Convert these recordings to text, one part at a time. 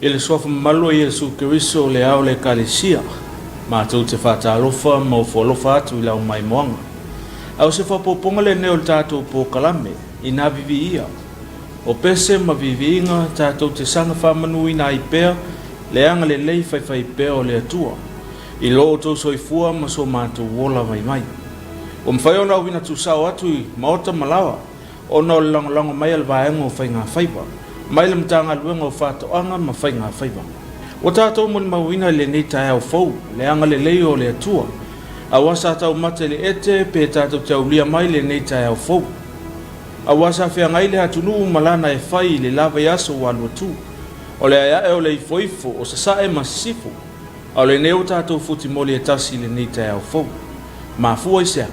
I le Suafa mamalu o Iesu Keriso, le Ao o le Ekalesia, matou te faatalofa ma ofo alofa atu i lau maimoaga. A o se faaopoopoga lenei o le tatou polokalame, inā viviia, o pese ma viviiga tatou te saga faamanuina ai pea le agalelei faifaipea o le Atua i lo outou soifua ma so matou ola vaivai. Ua mafai ona auina tuusao atu i maota ma laoa ona o le lagolago mai a le Vaega o Faigafaiva mai le Matagaluega o Faatoaga ma Faigafaiva. Ua tatou molimauina i lenei taeao fou le agalelei o le Atua, aua sa taumate i le ete pe tatou te aulia mai lenei taeao fou. Aua sa feagai le atunuu ma lana e fai i le la vaiaso ua alu atu. O le aeae o le ifoifo o Sasae ma Sisifo, a o lenei ua tatou futimoli e tasi i lenei taeao fou. Mafua i se a?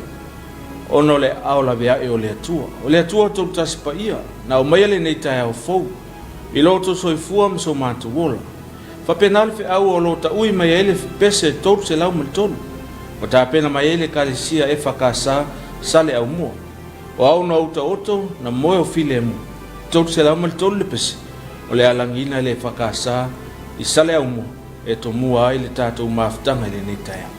Ona o le aao laveai o le Atua. O le Atua Tolutasi Paia, na aumaia lenei taeao fou i lo outou soifua ma so matou ola. Faapena le feau o lo o taui mai ai le pese 303, ua tapena mai ai le Ekalesia EFKS Saleaaumua. O ao na uta oto na moe o filemu. 303 le pese o le alagiina i le EFKS i Saleaaumua e tomua ai le tatou mafutaga i lenei taeao.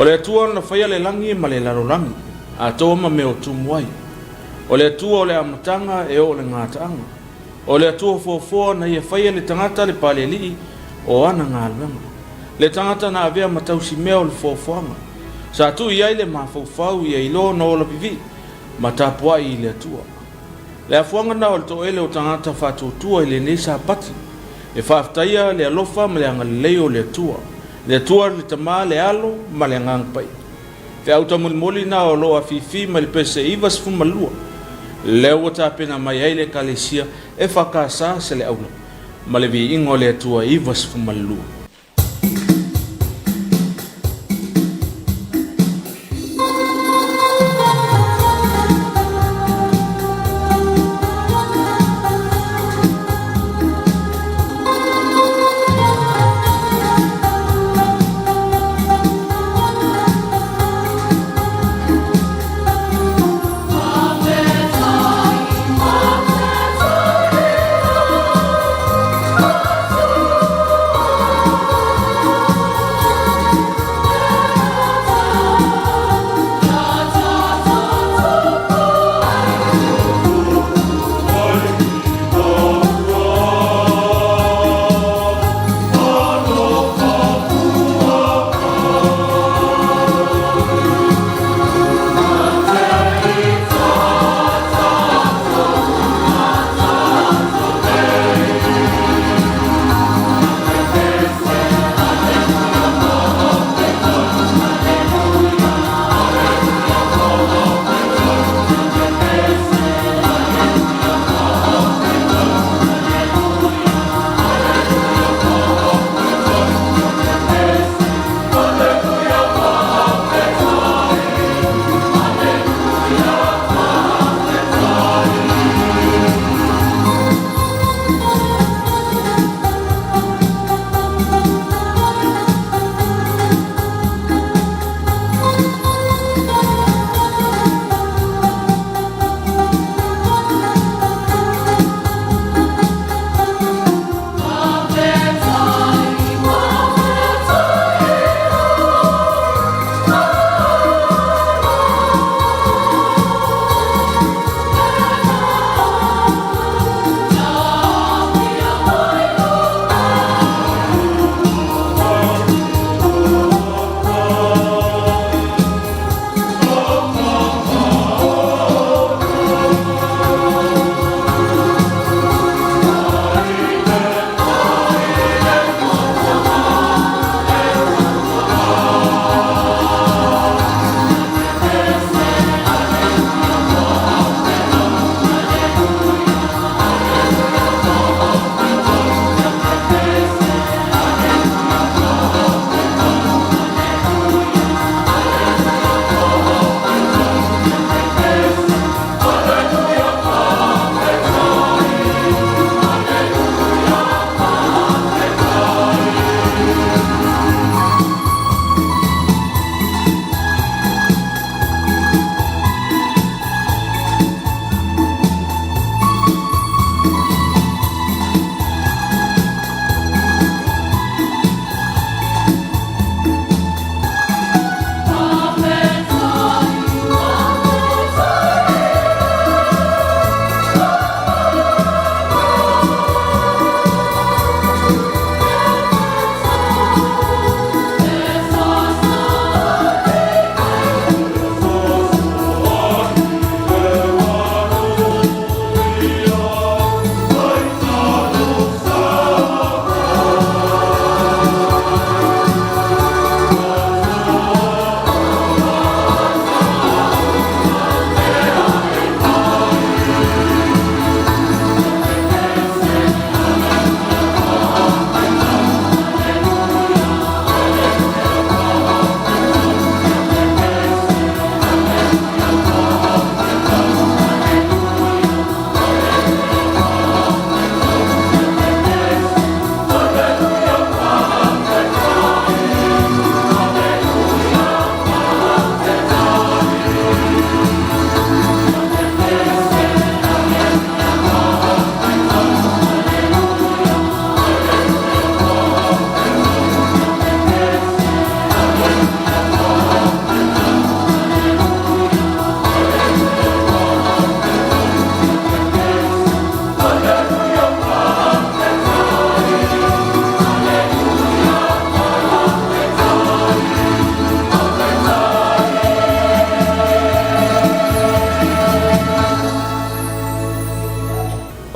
O le Atua na faia le lagi ma le lalolagi, atoa ma mea o tumu ai. O le Atua o le amataga e oo le gataaga. O le Atua foafoa na ia faia le tagata le palealii o ana galuega. Le tagata na avea ma tausimea o le foafoaga. Sa tuu i ai le mafaufau ia iloa ona ola vivii ma tapuai i le Atua. Le afuaga na o le toele o tagata faatuatua i lenei Sapati, e faafetaia le alofa ma le agalelei o le Atua, le Atua le Tama, le Alo ma le Agaga Paia. Feau taumolimoli na o lo o afifi mai le pese 92, lea ua tapena mai ai le Ekalesia EFKS Saleaula ma le Viiga o le Atua 92.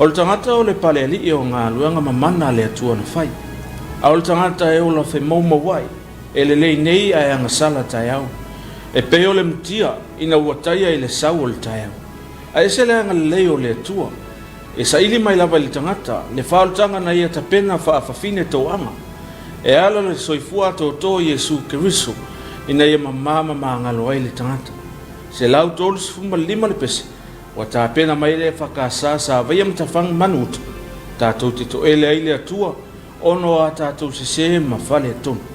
O le tagata o le palealii o galuega mamana a le Atua na fai. A o le tagata e ola femaumauai, e lelei nei ae agasala taeao. E pei o le mutia ina ua taia i le sau o le taeao. Ae ese le agalelei o le Atua. E saili mai lava i le tagata le faaolataga na ia tapena faafafine toaga e ala le soifua atoatoa o Iesu Keriso ina ia mama ma magalo ai le tagata. 135 le pese ua tapena mai le EFKS Savaia ma Tafaga Manu Uta tatou te toele ai le Atua ona o a tatou sese ma faaletonu.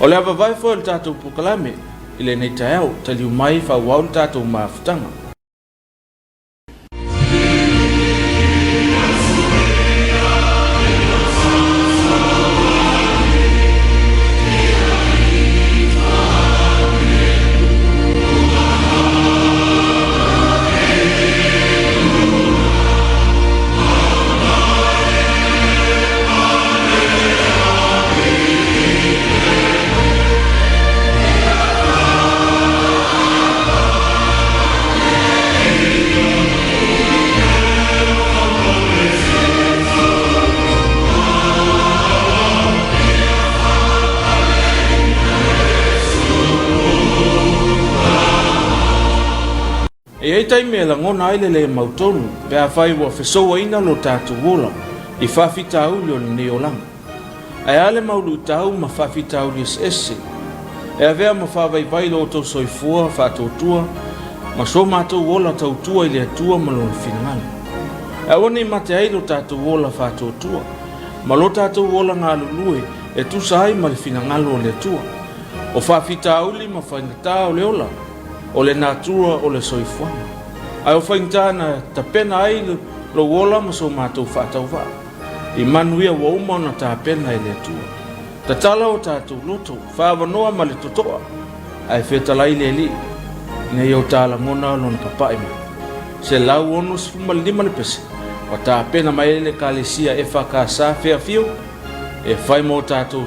O le avavae foi o le tatou polokalame i lenei taeao, taliu mai faaauau le tatou mafutaga. E i ai taimi e lagona ai le lē mautonu pe afai ua fesouaina lo tatou ola i faafitauli o lenei olaga. Ae a le mau luitau ma faafitauli eseese e avea ma faavaivai lo outou soifua faatuatua ma so matou ola tautua i le Atua ma Lona finagalo. E aua ne i mate ai lo tatou ola faatuatua ma lo tatou ola galulue e tusa ai ma le finagalo o le Atua. O faafitauli ma faigata o le ola, o le natura o le soifuaga. Ae o faigata na tapena ai lou ola ma so matou faatauvaa i manuia ua uma ona tapena e le Atua. Tatala o tatou loto, faaavanoa ma le totoa, ae fetalai le Alii, ina ia o ta lagona lona papae mai. 165 le pese ua tapena mai ai le Ekalesia EFKS Fairfield e fai mo tatou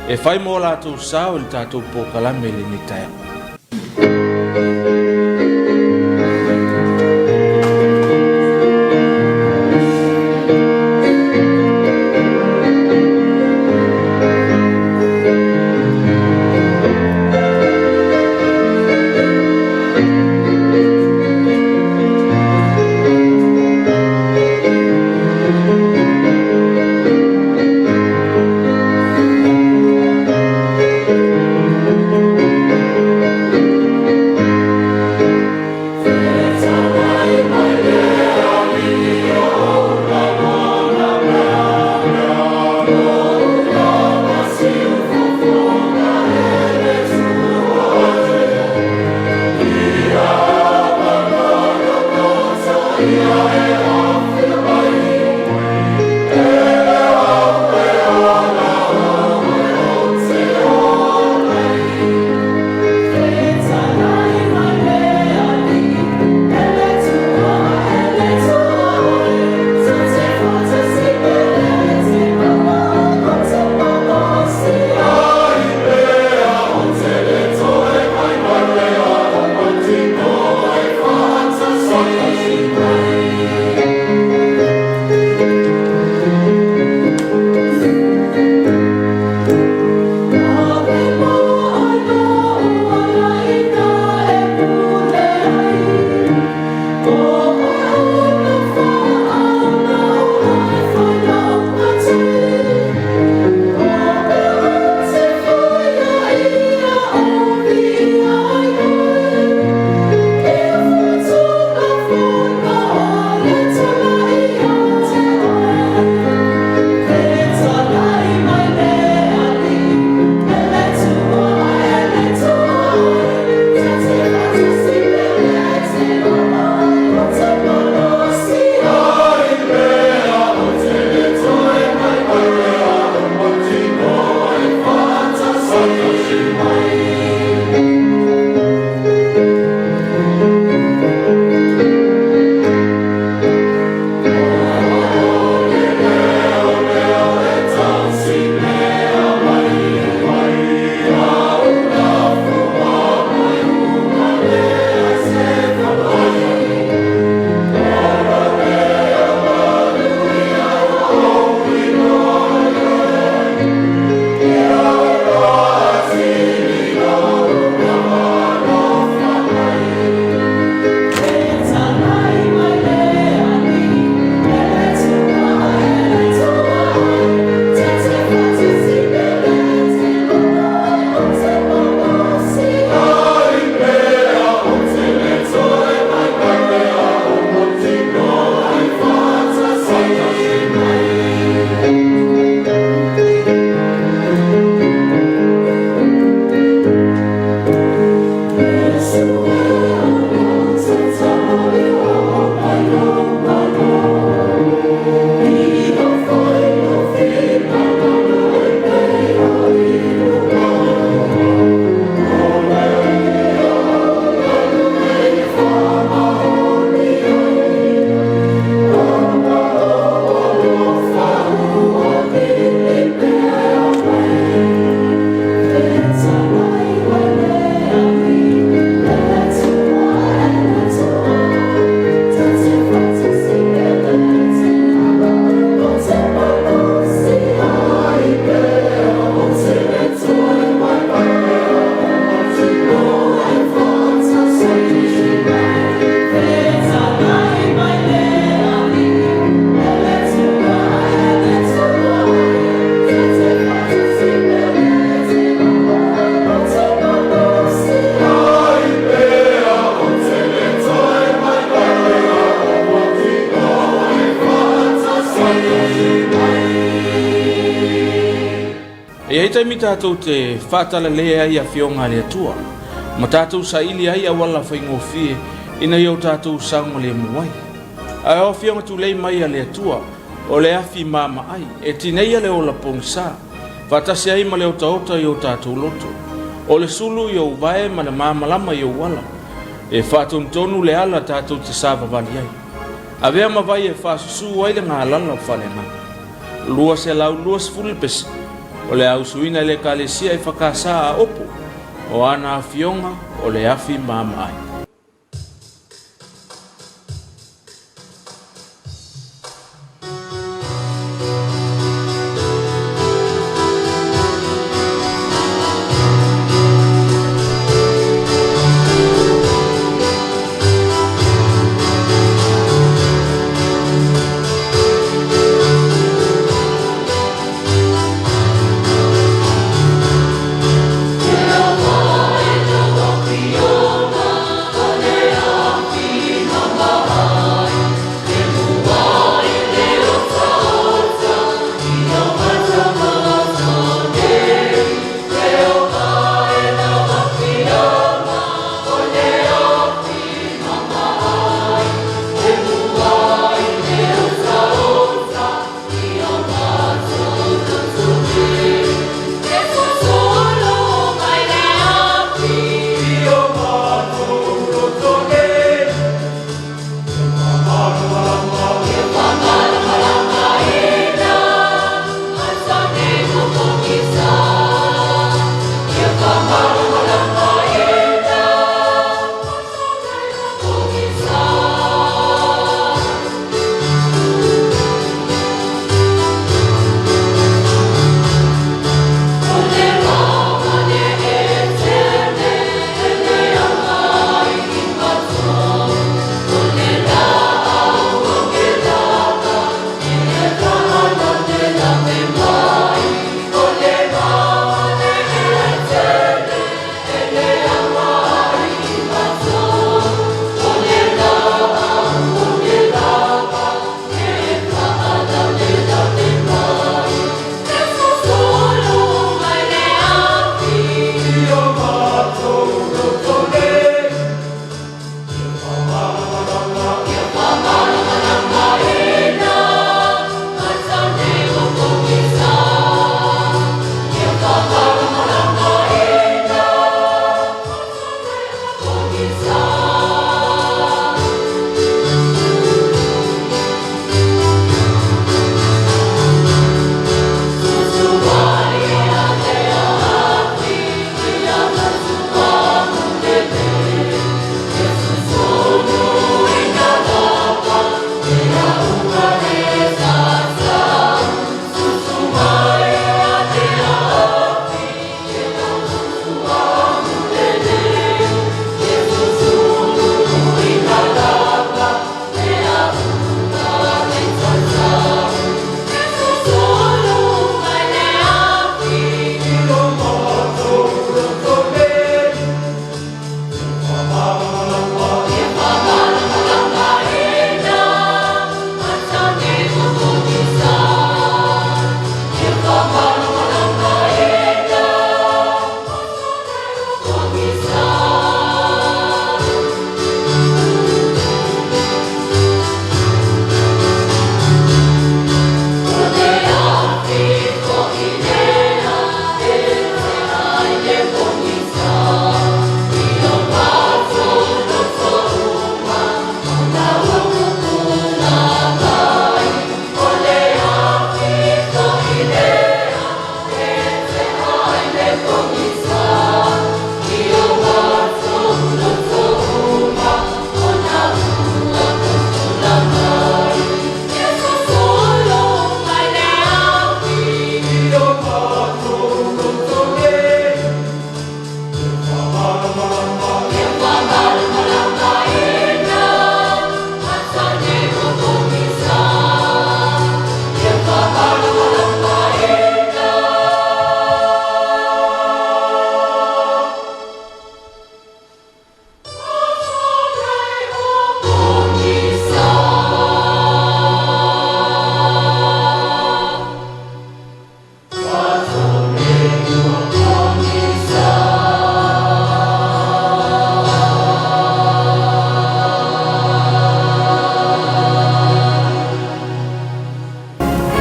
e fai mo latou sao i le tatou polokalame i lenei taeao. E i ai taimi tatou te faatalale ai i Afioga a le Atua, ma tatou saili ai auala faigofie ina ia o tatou saogalemu ai. Ae o Afioga tulei mai a le Atua, o le afi maamaai, e tineia le ola pogisa, faatasi ai ma le otaota i o tatou loto. O le sulu i ou vae ma le malamalama i ou ala, e faatonutonu le ala tatou te savavali ai. Avea ma vai e faasusū ai le galala o faaleagaga. 220 le pese o le a usuina e le Ekalesia EFKS a Aopo, o ana afioga o le afi maamaai.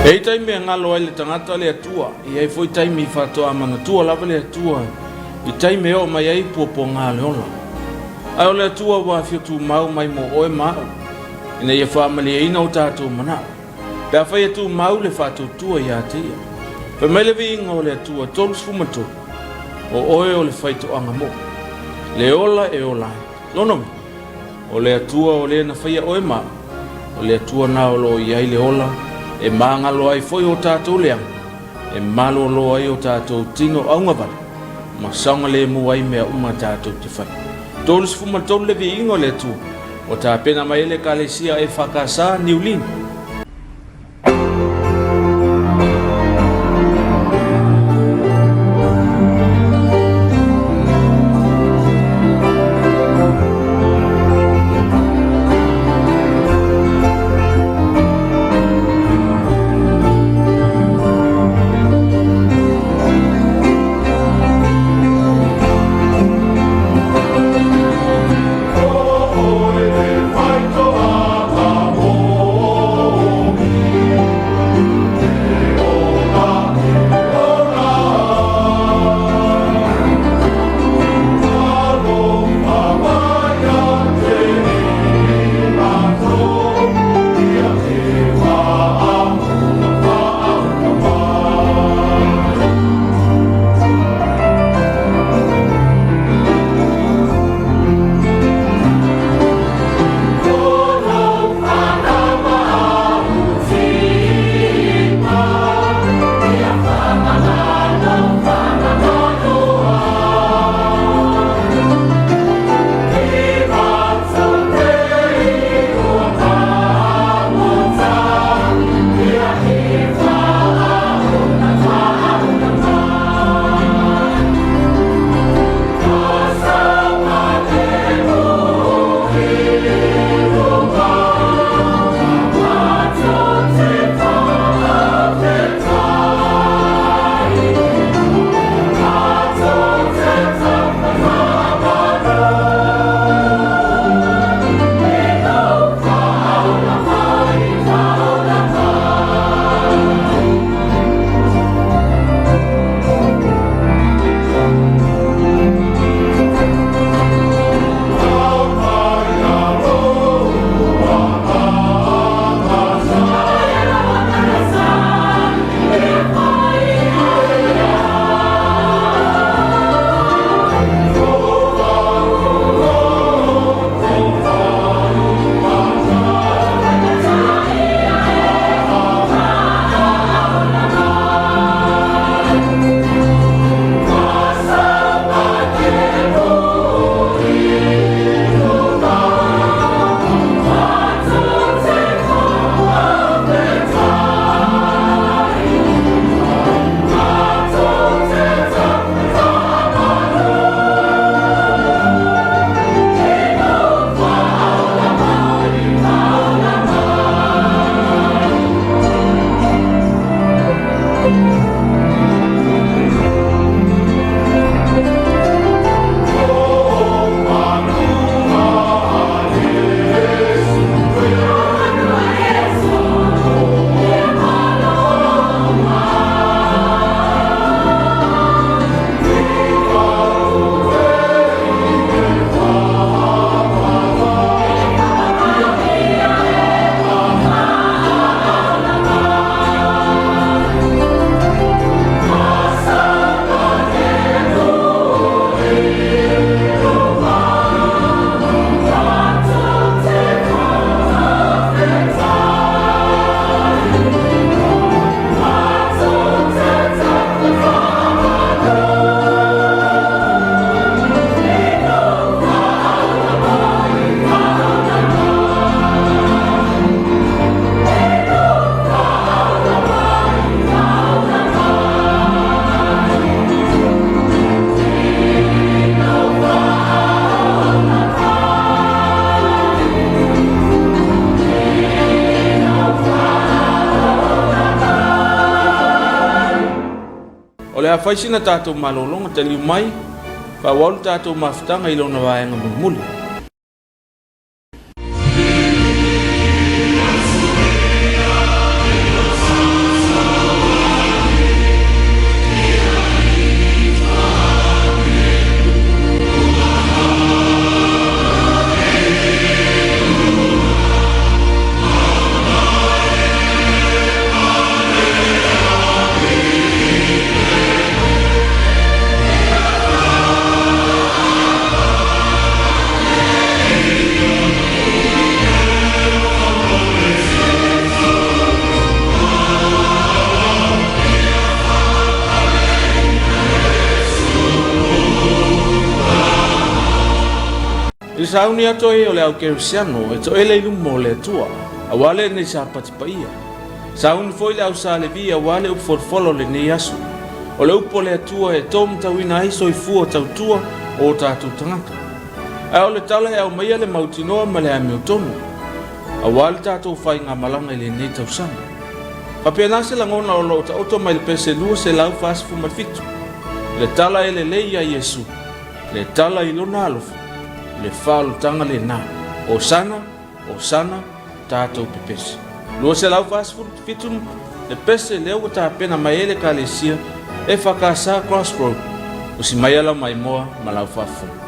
E i ai taimi e galo ai le tagata le Atua, e i ai foi taimi faatoa manatua lava le Atua i taimi e oo mai ai puapuaga o le ola. Ae o le Atua ua afio tumau mai mo oe ma au, ina ia faamalieina o tatou manao, pe afai e tumau le faatuatua ia te Ia. Fai mai le viiga o le Atua 33, O oe o le faitoaga moʻo, le ola e ola ai. Lona uiga, o le Atua o le na faia oe ma au, o le Atua na o lo o i ai le ola e magalo ai foi o tatou leaga, e malolo ai o tatou tino augavale, ma saogalemu ai mea uma tatou te fai. 33 le viiga o le Atua, ua tapena mai ai le Ekalesia EFKS Niulina. O le a fai sina tatou malologa taliu mai, faaauau le tatou mafutaga i lona vaega mulimuli. sauni atu ai o le au Kerisiano e toele i luma o le Atua, aua lenei Sapati paia. Sauni foi le au Sa Levi aua le upu folafola o lenei aso. O le upu a le Atua e taumatauina ai soifua tautua o o tatou tagata. Ae o le tala e aumaia le mautinoa ma le amiotonu, aua le tatou faigamalaga i lenei tausaga. Faapena se lagona o lo o taoto mai le pese 247, le tala e lelei ia Iesu, le tala i lona alofa, le faaolataga lena. Osana, Osana, tatou pepese. 247 le pese lea ua tapena mai ai le Ekalesia EFKS Crossroad. Usi maia lau maimoa ma lau faafofoga.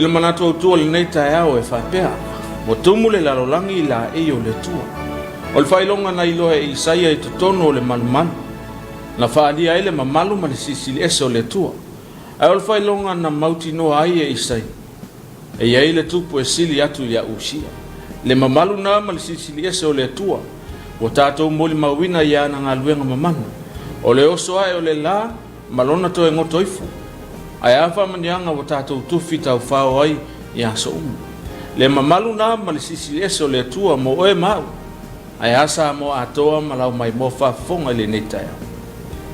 I le manatu autu o lenei taeao e faapea, Ua tumu le lalolagi i laei o le Atua. O le faailoga na iloa e Isaia i totonu o le malumalu, na faaalia ai le mamalu ma le silisili ese o le Atua. Ae o le faailoga na mautinoa ai e Isaia, e i ai le Tupu e sili atu ia Usia. Le mamalu na ma le silisili ese o le Atua, ua tatou molimauina i ana galuega mamana, o le oso ae o le la ma lona toe goto ifo. Ae a faamanuiaga ua tatou tufi taufao ai i aso uma. Le mamalu na ma le silisili ese o le Atua mo oe ma au. Ae a Samoa atoa ma lau maimoa faafofoga i lenei taeao.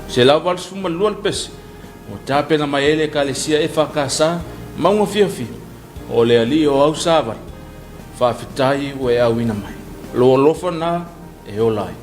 182 le pese ua tapena mai ai le Ekalesia EFKS Mauga Fiafia o le Alii o au Savali. Faafetai ua e auina mai. Lou alofa na e ola ai.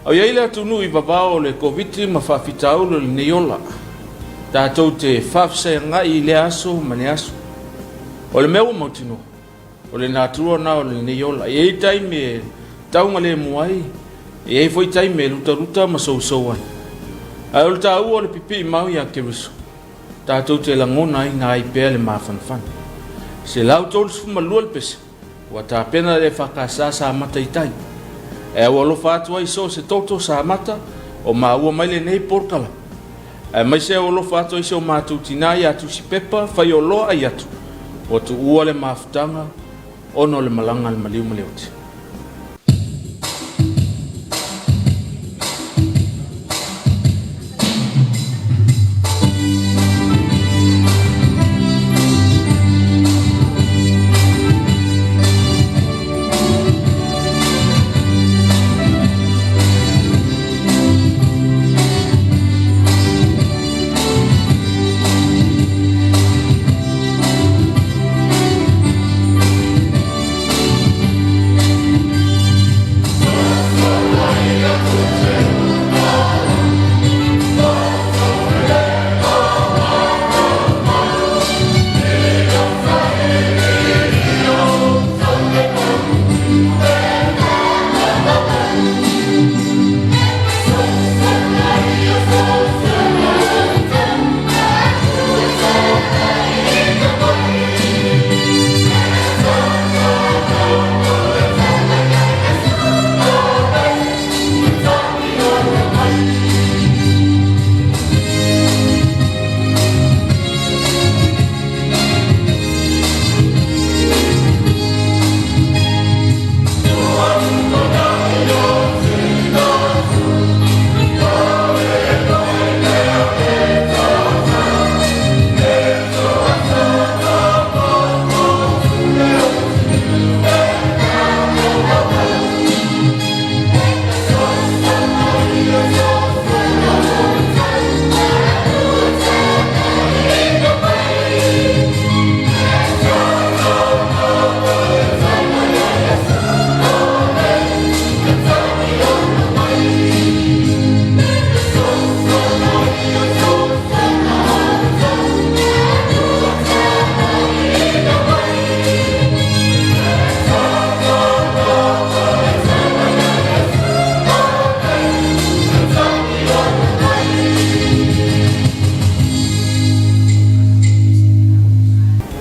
Au i ai le atunuu i vavao o le Koviti ma faafitauli o lenei ola, tatou te faafesaeagai i lea aso ma lea aso. O le mea ua mautinoa, o le natura na o lenei ola. E i ai taimi e taugalemu ai, e i ai foi taimi e lutaluta ma sousou ai. Ae o le taua o le pipii mau iā Keriso, tatou te lagona ai na ai pea le mafanafana. 132 le pese ua tapena le EFKS sa mata i tai. E aualofa atu ai so o se toto sa mata o maua mai lenei polokalame. Aemaise aualofa atu ai si o matou tinā iā Tusipepa Faioloa Aiatu ua tuua le mafutaga ona o le malaga a le maliu ma le oti.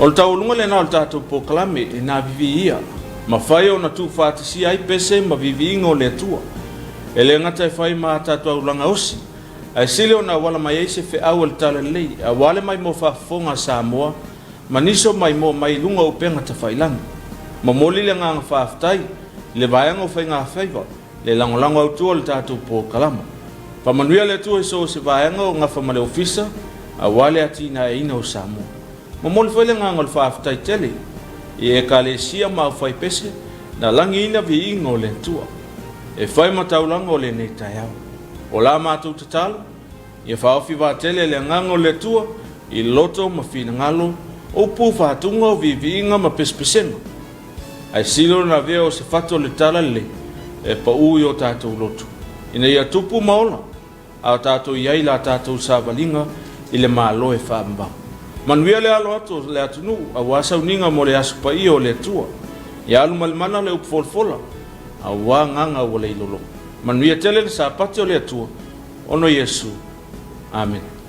O le taualuga lena o le tatou polokalame e navivi ia, mafai ona tuufaatasia ai pese ma viviiga o le Atua. E le gata e fai ma a tatou aulaga osi, ae sili ona auala mai ai se feau a le Talalelei aua le maimoa faafofoga a Samoa ma nisi o maimoa mai luga o upega tafailagi. Momoli le agaga faafetai i le vaega o Faigafaiva le lagolago autu o le tatou polokalama. Faamanuia le Atua i so o se vaega o gafa ma le Ofisa aua le atinaeina o Samoa. Momoli foi le agaga o le faafetai tele i Ekalesia ma aufaipese na lagiina viiga o le Atua e fai ma taulaga o lenei taeao. O la matou tatalo, ia faaofi vaatele le agaga o le Atua i loto ma finagalo, upu, faatuga o viiviiga ma pesepesega. Ae sili ona avea o se fatu o le talalelei e pau i o tatou loto, ina ia tupu ma ola, a o tatou i ai la tatou savaliga i le Malo e faavavau. Manuia le alo atu o le atunuu aua sauniga mo le Aso Paia o le Atua. Ia alu ma le mana le upu folafola, aua agaga ua leilolo. Manuia tele le Sapati o le Atua, ona o Iesu. Amene.